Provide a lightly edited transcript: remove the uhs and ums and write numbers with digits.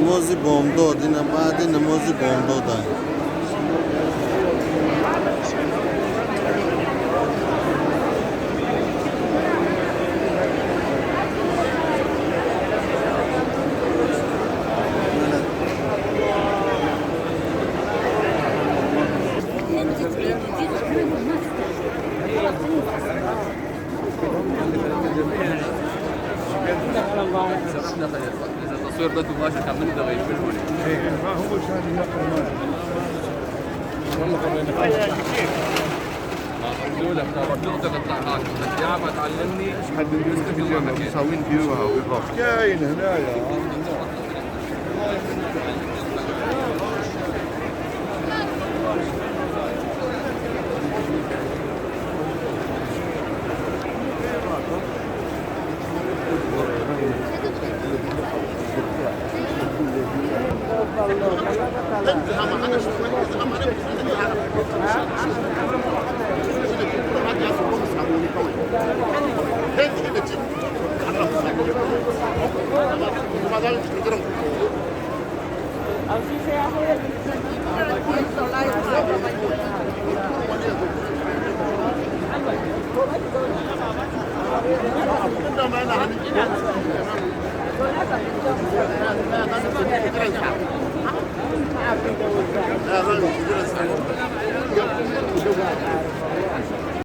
Намози бомдод, ина баъди намози бомдода. اذا التصوير ده مباشر كملوا ده غيروا. ما هو شان. ما قلت لك تقدر تطلع معك بدك اياها ما تعلمني. حد مساوين فيوها ويضاف كاين هنايا.